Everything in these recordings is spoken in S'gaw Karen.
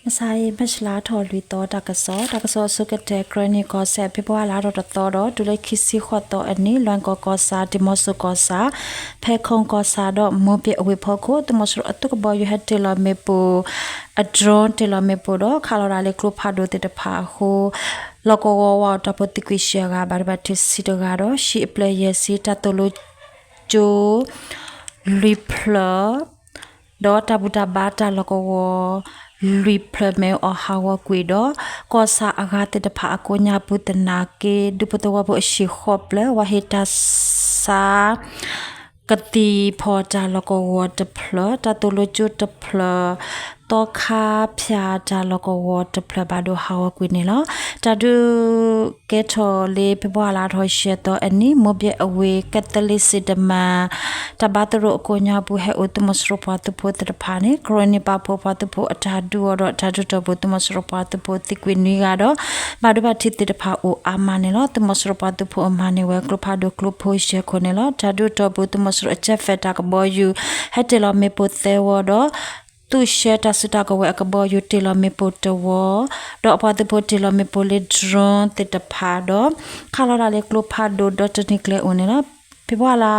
မဆါအံၤ မၢ်ၡလါထီၣ်လွံၢ်သီ တၢ်ကစီၣ်, တၢ်ကစီၣ်အဆိကတၢၢ် ကရၢနံၣ်ကီၢ်စဲၣ် ဖ့ၤဘြူၤအါလါထီၣ်တသီဒီး တုၤလၢခံဆံဃိးသီအနံၤ လွဲၢ်ကီၢ်ကီၢ်ဆၣ်, ဒံၣ်မီၣ်စိၣ်ကီၢ်ဆၣ်, ဖဲခိၣ်ကီၢ်ဆၣ်ဒီး မိၢ်ဘ့ၣ်အဝ့ၢ်ဖီခိၣ် သုးမီၤစိရိၤအသုးကဘီယူၤဟဲတ့ၢ်လီၤမ့ၣ်ပိၢ် အdrone တ့ၢ်လီၤမ့ၣ်ပိၢ်ဒီး ခးလီၤဒၣ်လၢကျိဖးဒိၣ်သ့ၣ်တဖၣ်အဃိ လီၢ်ကဝီၤဝးအိၣ်တၢ်ဖိသံကွံာ်ယဲၢ်ဂၤ ဘၣ်ဒိဘၣ်ထံးဆံတဂၤဒီး ဟံၣ်အပျဲၢ်ယဲၢ်ဆံ တၢ်သိၣ်လိကၠိ လွံၢ်ဖျၢၣ် ဒီးတၢ်ဘူၣ်တၢ်ဘါတၢ်လီၢ်ကဝီၤ လွံၢ်ဖျၢၣ်မ့ၢ်အီၤဟးဂီၤကွံာ်ဒီး ကီၢ်ဆၣ်အဂၤသ့ၣ်တဖၣ်အကိးညါပူၤသနာ်က့ ဒူဖိသဝီဖိအဟံၣ်ဃိးဖျၢၣ် ဝၤဟ့ၣ်တၢ်ဆါ ကသံၣ်ဖီၣ်တၢ်လီၢ်ကဝီၤတဖျၢၣ် တၢ်သိၣ်လိကၠိတဖျၢၣ် သီခါဖၠၣ်တၢ်လီၢ်ကဝီၤတဖျၢၣ်ဘၣ်ဒိဟးဂီၤကွံာ်န့ၣ်လီၤ. တၢ်ဒုးကဲထီၣ်လၢဖ့ၤဘြူၤအါလါထီၣ်ယဲၢ်သီအနံၤ မိၢ်ဘ့ၣ်အဝ့ၢ် ကဲသလံးစံးတမၣ် တၢ်ဘါသရိာ်အကိးညါပူၤ ဟဲအိၣ်သုးမီၤစိရိၤပှၤသုးဖိသ့ၣ်တဖၣ်န့ၣ် ကရၢနံၣ်ပာ်ဖှိၣ်ပှၤသုးဖိအတၢ်ဒုးအီၤဒီး တၢ်ဒုးတီၢ်ပူၤ သုးမီၤစိရိၤပှၤသုးဖိသံကွံာ်နွံဂၤဒီး ဘၣ်ဒိဘၣ်ထံးသ့ၣ်တဖၣ်အိၣ်အါမးန့ၣ်လီၤ. သုးမီၤစိရိၤပှၤသုးဖိအမၤန့ၢ်ဝဲကျိဖးဒိၣ်ကျိဖိယဲၢ်ခိၣ်န့ၣ်လီၤ. တၢ်ဒုးတီၢ်ပူၤ သုးမီၤစိရိၤအကၠဲၣ်ဖဲးတၢ်ကဘီယူၤ ဟဲတ့ၢ်လီၤမ့ၣ်ပိၢ်သၢဝီဒီး သူၣ်ရှဲတၢ်စုတၢ်ကဝဲၤအကဘီယူၤတ့ၢ်လီၤမ့ၣ်ပိၢ်တဝီ ဒီးအပှၤသုးဖိတ့ၢ်လီၤမ့ၣ်ပိၢ်လၢ drone သ့ၣ်တဖၣ်ဒီး ခးလီၤဒၣ်လၢကျိဖးဒိၣ်ဒီတနံၤကျဲအိၣ်န့ၣ်လီၤ. ဖ့ၤဘြူၤအါလါ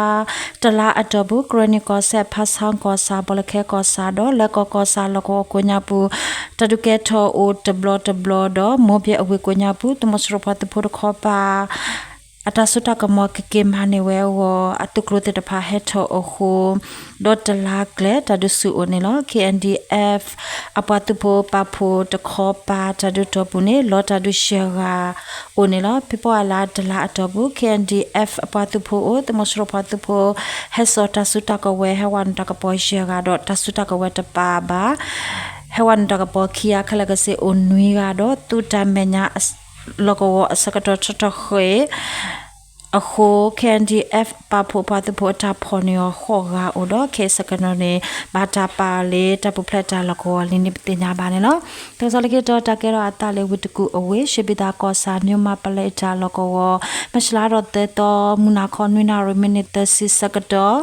တလါအတီၢ်ပူၤ ကရၢနံၣ်ကီၢ်စဲၣ် ဖါဆါကီၢ်ဆၣ် ဘီလၢခဲကီၢ်ဆၣ်ဒီး လၢၢ်ကီၢ်ကီၢ်ဆၣ်လီၢ်ကဝီၤကိးညါပူၤ တၢ်ဒုးကဲထီၣ်အိၣ်တဘျီတဘျီဒီး မိၢ်ဘ့ၣ်အဝ့ၢ်ကိးညါပူၤ သုးမီၤစိရိၤပှၤသုးဖိတခီပၤ အတၢ်စိတၢ်ကမီၤကက့ၤမၤန့ၢ်ဝဲအဂီၢ် အသုးကျိၤသ့ၣ်တဖၣ်ဟဲထီၣ်အဃိ ဒီးတလါကျဲ တၢ်ဒုးဆူၣ်အိၣ်န့ၣ်လီၤ. KNDF အပှၤသုးဖိပာ်ဖှိၣ်တခီပၤ တၢ်ဒုးတီၢ်ပူၤန့ၣ် လီၤတၢ်ဒုးယဲၢ်ဂၤအိၣ်န့ၣ်လီၤ. ဖ့ၤဘြူၤအါလါတလါအတီၢ်ပူၤ KNDF အပှၤသုးဖိအိၣ် သုးမီၤစိရိၤပှၤသုးဖိ ဟဲစိာ်တၢ်စုတၢ်ကဝဲၤ ဟဲဝဲနုာ်တၢ်ကပီၤယဲၢ်ဂၤဒီး တၢ်စုတၢ်ကဝဲၤတပာ်ဘၣ် ဟဲဝဲနုာ်တၢ်ကပီၤခံဂၤ ခဲလၢာ်ခဲဆ့အိၣ်နွံဂၤဒီး သုးတၢ်မဲာ်ညါ လီၢ်ကဝီၤအဆၢကတီၢ်ထီထီၣ်ဃ့ၢ် အဃိ KNDF ပာ်ဖှိၣ်ပှၤသုးဖိအတၢ်ဖီၣ်န့ၢ်အီၤဃိးဂၤအိၣ်ဒီး ခဲအံၤဆၢကတီၢ်န့ၣ် ဘၣ်တၢ်ပာ်လၢတၢ်ပူၤဖျဲးတၢ်လီၢ်ကဝီၤလံန့ၣ် ပသ့ၣ်ညါဘၣ်န့ၣ်လီၤ. တၢ်ကစီၣ်လၢခံတီၤ တၢ်ကဲထီၣ်အသးလၢဝ့ၢ်တကူၣ်အဝ့ၢ် ရှ့ဘံသးကီၢ်ဆၣ် မၠိမၤပလဲတၢ်လီၢ်ကဝီၤ မၢ်ၡလါထီၣ်သၢသီ မုၢ်နၤခီ နွံနၣ်ရံၣ် မံးနံးသၢဆံဆၢကတီၢ်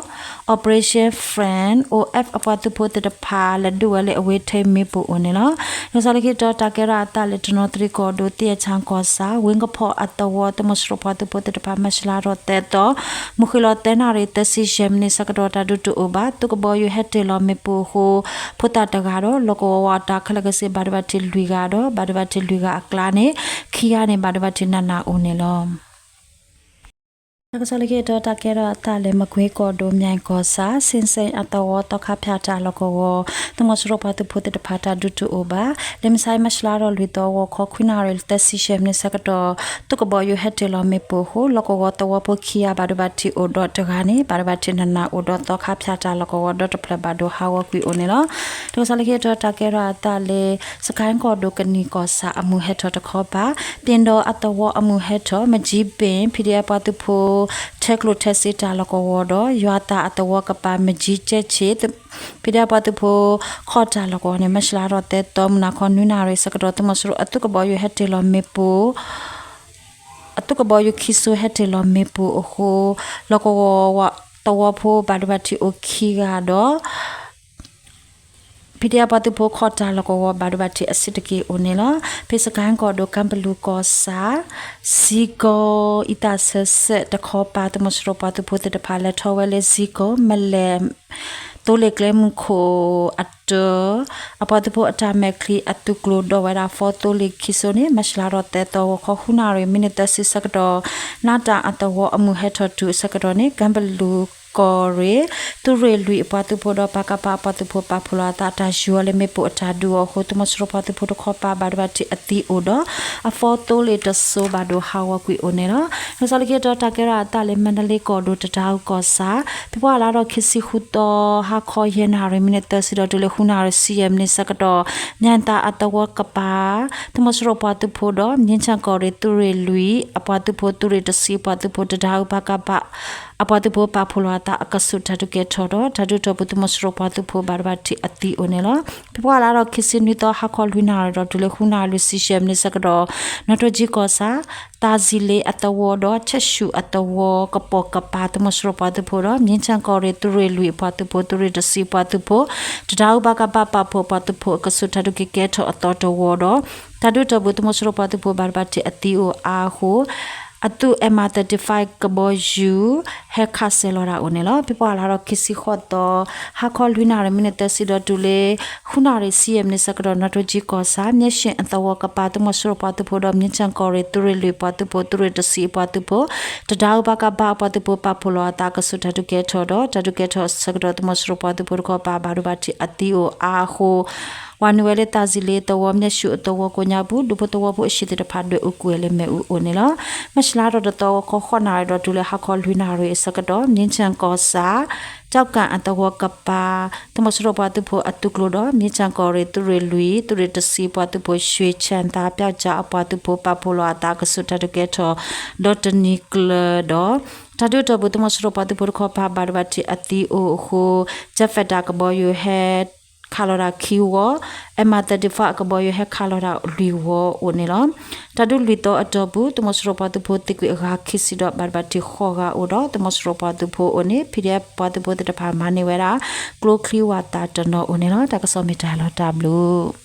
Operation Friend OF အပှၤသုးဖိသ့ၣ်တဖၣ် လဲၤဒုးဝဲလၢအဝ့ၢ်ထံးမ့ၣ်ပိၢ်အိၣ်န့ၣ်လီၤ. တၢ်ကစီၣ်လၢခံတီၤ တၢ်ကဲထီၣ်အသးလၢတနီသရံၣ်ကီၢ်ဒိၣ် သ့ၣ်အချၣ်ကီၢ်ဆၣ် ဝ့ၣ်ကဖီၣ်အသဝီ သုးမီၤစိရိၤပှၤသုးဖိသ့ၣ်တဖၣ် မၢ်ၡလါထီၣ်သၢသီ မုၢ်ဃ့ၢ်လီၤသၢနၣ်ရံၣ် သၢဆံယဲၢ်မံးနံး ဆၢကတီၢ်တၢ်ဒုးတအိၣ်ဘၣ် သုးကဘီယူၤဟဲတ့ၢ်လီၤမ့ၣ်ပိၢ်အဃိ ဖိသၣ်တဂၤဒီး လီၢ်ကဝီၤဝးတၢ်ခဲလၢာ်ခဲဆ့ ဘၣ်ဒိဘၣ်ထံးလွံၢ်ဂၤဒီး ဘၣ်ဒိဘၣ်ထံးလွံၢ်ဂၤအကျါန့ၣ် ခံဂၤန့ၣ် ဘၣ်ဒိဘၣ်ထံးနးနးအိၣ်န့ၣ်လီၤ. တၢ်ကစီၣ်လၢခံတီၤ တၢ်ကဲထီၣ်အသးလၢမကွ့ကီၢ်ဒိၣ် မၠဲၣ်ကီၢ်ဆၣ် စ့ၣ်စ့ၣ်အသဝီ သီခါဖၠၣ်တၢ်လီၢ်ကဝီၤ သုးမီၤစိရိၤပှၤသုးဖိသ့ၣ်တဖၣ်တၢ်ဒုးတအိၣ်ဘၣ် လၢမုၢ်ဆါအံၤ မၢ်ၡလါထီၣ်လွံၢ်သီ ဂီၤခီခွံနၣ်ရံၣ် သၢဆံယဲၢ်မံးနံးဆၢကတီၢ် သုးကဘီယူၤဟဲတ့ၢ်လီၤမ့ၣ်ပိၢ်အဃိ လီၢ်ကဝီၤသဝီဖိခံဂၤ ဘၣ်ဒိဘၣ်ထံးအိၣ်ဒီးတဂၤန့ၣ် ဘၣ်ဒိဘၣ်ထံးနးနးအိၣ်ဒီး သီခါဖၠၣ်တၢ်လီၢ်ကဝီၤဒီတဖျၢၣ် ဘၣ်ဒိဟးဂီၤကွံာ်အိၣ်န့ၣ်လီၤ. တၢ်ကစီၣ်လၢခံတီၤ တၢ်ကဲထီၣ်အသးလၢ စကဲၣ်ကီၢ်ဒိၣ် ကနံၣ်ကီၢ်ဆၣ်အမုၢ်ဟဲထီၣ်တခီပၤ ပၠ့ၣ်ဒီးအသဝီအမုၢ်ဟဲထီၣ် မကၠံပ့ၣ် PDF ပှၤသုးဖိ ထဲကျိၣ်ထဲစ့တၢ်လီၢ်ကဝီၤဒီး ယွၤသၣ်အသဝီကပၤ မကၠံကၠဲၣ်ဆံး PDF ပှၤသုးဖိ ခီၣ်တၢ်လီၢ်ကဝီၤန့ၣ် မၢ်ၡလါထီၣ်သၢသီ မုၢ်နၤခီနွံနၣ်ရံၣ်ဆၢကတီၢ် သုးမီၤစိရိၤအသုးကဘီယူၤဟဲတ့ၢ်လီၤမ့ၣ်ပိၢ် အသုးကဘီယူၤခံစိၤဟဲတ့ၢ်လီၤမ့ၣ်ပိၢ်အဃိ လီၢ်ကဝီၤဝးသဝီဖိ ဘၣ်ဒိဘၣ်ထံးအိၣ်ခံဂၤဒီး PDF ပှၤသုးဖိခီၣ်တၢ်လီၢ်ကဝီၤ ဘၣ်ဒိဘၣ်ထံးအဆံးတက့ၢ်အိၣ်န့ၣ်လီၤ. ဖဲစကဲၣ်ကီၢ်ဒိၣ် ကၢ်ပလူၤကီၢ်ဆၣ် စံကီၢ်အံသၣ်ဆၢစဲးတခီပၤ သုးမီၤစိရိၤပှၤသုးဖိသ့ၣ်တဖၣ် လဲၤထီၣ်ဝဲလၢစံကီၢ် မလဲၣ် သိလ့ၣ်ကျဲမုၢ်ခိၣ်အတၢၢ် အပှၤသုးဖိအတၢ်မဲာ်ချံအသုးကျိၤ ဒီးဝဲဒၣ် four သိလ့ၣ်ခံစိၤန့ၣ် မၢ်ၡလါထီၣ်သၢသီ ဂီၤခီဃုနၣ်ရံၣ် မံးနံးသၢဆံဆၢကတီၢ် နးတၢ်အသဝီအမုၢ်ဟဲထီၣ်တုၤအဆၢကတီၢ်န့ၣ် ကၢ်ပလူၤကီၢ်ရ့ၣ် သုးရ့ၣ်လွံၢ်အပှၤသုးဖိဒီး ပကဖ အပှၤသုးဖိ ပာ်ဖှိၣ်လီၤအသး တၢ်ယူၤအီၤလၢမ့ၣ်ပိၢ်အတၢ်ဒုးအီၤအဃိ သုးမီၤစိရိၤပှၤသုးဖိတခီပၤ ဘၣ်ဒိဘၣ်ထံးအသံအိၣ်ဒီး အ four သိလ့ၣ်တစိၤ ဘၣ်ဒိဟးဂီၤကွံာ်အိၣ်န့ၣ်လီၤ. တၢ်ကစီၣ်လၢခံတီၤ တၢ်ကဲထီၣ်အသးလၢ မါဒလ့ကီၢ်ဒိၣ် တတါအူကီၢ်ဆၣ် ဖဲပှၤလါဒီးခံဆံဃုသီ ဟါခီယဲၢ်နၣ်ရံၣ် မံးနံးသၢဆံဒီး တုၤလၢဃုနၣ်ရံၣ်ဆံယဲၢ်မံးနံးဆၢကတီၢ် မၠဲၣ်သးအသဝီကပၤ သုးမီၤစိရိၤပှၤသုးဖိဒီး မြင်းခြံကီၢ်ရ့ၣ် သုးရ့ၣ်လွံၢ်အပှၤသုးဖိ သုးရ့ၣ်တဆံအပှၤသုးဖိ တတါအူ ပကဖ အပှၤသုးဖိပာ်ဖှိၣ်လီၤအသးအကဆူးတၢ်ဒုးကဲထီၣ်ဒီး တၢ်ဒုးတီၢ်ပူၤသုးမီၤစိရိၤပှၤသုးဖိဘၣ်ဒိဘၣ်ထံးအသံအိၣ်န့ၣ်လီၤ. ဖဲပှၤလါဒီးခံဆံနွံသီ ဟါခီလွံၢ်နၣ်ရံၣ်ဒီးတုၤလၢ ဃုနၣ်ရံၣ်လွံၢ်ဆံယဲၢ်မံးနံးဆၢကတီၢ် နီၣ်ထိကၠံကီၢ်ဆၣ် သးစံလ့အသဝီဒီး ဆဲးဆူၣ်အသဝီ ကပိာ်ကပၤ သုးမီၤစိရိၤပှၤသုးဖိဒီး မြင်းခြံကီၢ်ရ့ၣ်သုးရ့ၣ်လွံၢ်အပှၤသုးဖိ သုးရ့ၣ်တဆံအပှၤသုးဖိ တဒါအူဘၣ်ကဘၣ်ပာ်ဖှိၣ်ပှၤသုးဖိအကဆူးတၢ်ဒုးကဲထီၣ်အသီတဝီဒီး တၢ်ဒုးတီၢ်ပူၤသုးမီၤစိရိၤပှၤသုးဖိဘၣ်ဒိဘၣ်ထံးအသံအိၣ်အါအဃိ အသုး M I thirty-five ကဘီယူၤ ဟဲခးစဲၤလီၤတၢ်အိၣ်န့ၣ်လီၤ. ဖဲပှၤလါဒီးခံဆံဃိးသီ ဟါခီလွံၢ်နၣ်ရံၣ်မံးနံးသၢဆံဒီးတုၤလၢ ဃုနၣ်ရံၣ်ဆံယဲၢ်မံးနံးဆၢကတီၢ် နီၣ်ထိကၠံကီၢ်ဆၣ် မြင်းခြံအသဝီကပၤ သုးမီၤစိရိၤပှၤသုးဖိဒီး မြင်းခြံကီၢ်ရ့ၣ်သုးရ့ၣ်လွံၢ်ပှၤသုးဖိ သုးရ့ၣ်တဆံအပှၤသုးဖိ တဒါအူဘၣ်ကဘၣ်အပှၤသုးဖိပာ်ဖှိၣ်လီၤအသးအကဆူးတၢ်ဒုးကဲထီၣ်ဒီး တၢ်ဒုးကဲထီၣ်ဆၢကတီၢ် သုးမီၤစိရိၤပှၤသုးဖိတခီပၤဘၣ်ဒိဘၣ်ထံးအသံအိၣ်အါအဃိ ဝၤနုာ်ဝဲလၢသးစံလ့သဝီ မြဲၣ်ၡူၣ်အသဝီကိးညါပူၤ ဒူဖိသဝီဖိအဟံၣ်သ့ၣ်တဖၣ်ဒွဲၣ်အူကွံာ်ဝဲလၢမ့ၣ်အူအိၣ်န့ၣ်လီၤ. မၢ်ၡးလါထီၣ်တသီ ဂီၤခီဃိးနၣ်ရံၣ်ဒီးတုၤလၢ ဟါခီလွံၢ်နၣ်ရံၣ်အဆၢကတီၢ် မြင်းခြံကီၢ်ဆၣ် ကၠီကၣ်အသဝီကပၤ သုးမီၤစိရိၤပှၤသုးဖိအသုးကျိၤဒီး မြင်းခြံကီၢ်ရ့ၣ်သုးရ့ၣ်လွံၢ် သုးရ့ၣ်တဆံပှၤသုးဖိ ရွှေချမ်းသာ ပျောက်ကျားအပှၤသုးဖိ ပာ်ဖှိၣ်လီၤအသးအကဆူးတၢ်ဒုးကဲထီၣ် ဒီးတနံၤကျၢၤဒီး တၢ်ဒုးတီၢ်ပူၤသုးမီၤစိရိၤပှၤသုးဖိတခီပၤဘၣ်ဒိဘၣ်ထံးအသံအိၣ်အဃိ Jet Fighter ကဘီယူၤဟဲ ခးလီၤတၢ်ခံဝီ, M I thirty-five အကဘီယူၤဟဲခးလီၤတၢ်လွံၢ်ဝီအိၣ်န့ၣ်လီၤ. တၢ်ဒုးလွံၢ်သီအတီၢ်ပူၤ သုးမီၤစိရိၤပှၤသုးဖိသံကွံာ်အဂၤခံဆံဒီး ဘၣ်ဒိဘၣ်ထံးဃိးဂၤအိၣ်ဒီး သုးမီၤစိရိၤပှၤသုးဖိအိၣ်န့ၣ် P D F ပှၤသုးဖိသ့ၣ်တဖၣ်မၤန့ၢ်ဝဲဒၣ် ကျိချံဝးသးတနီၤအိၣ်န့ၣ်လီၤ. တၢ်ကစီၣ်မ့ၢ်တၢ်လီၤတၢ်ဘျုး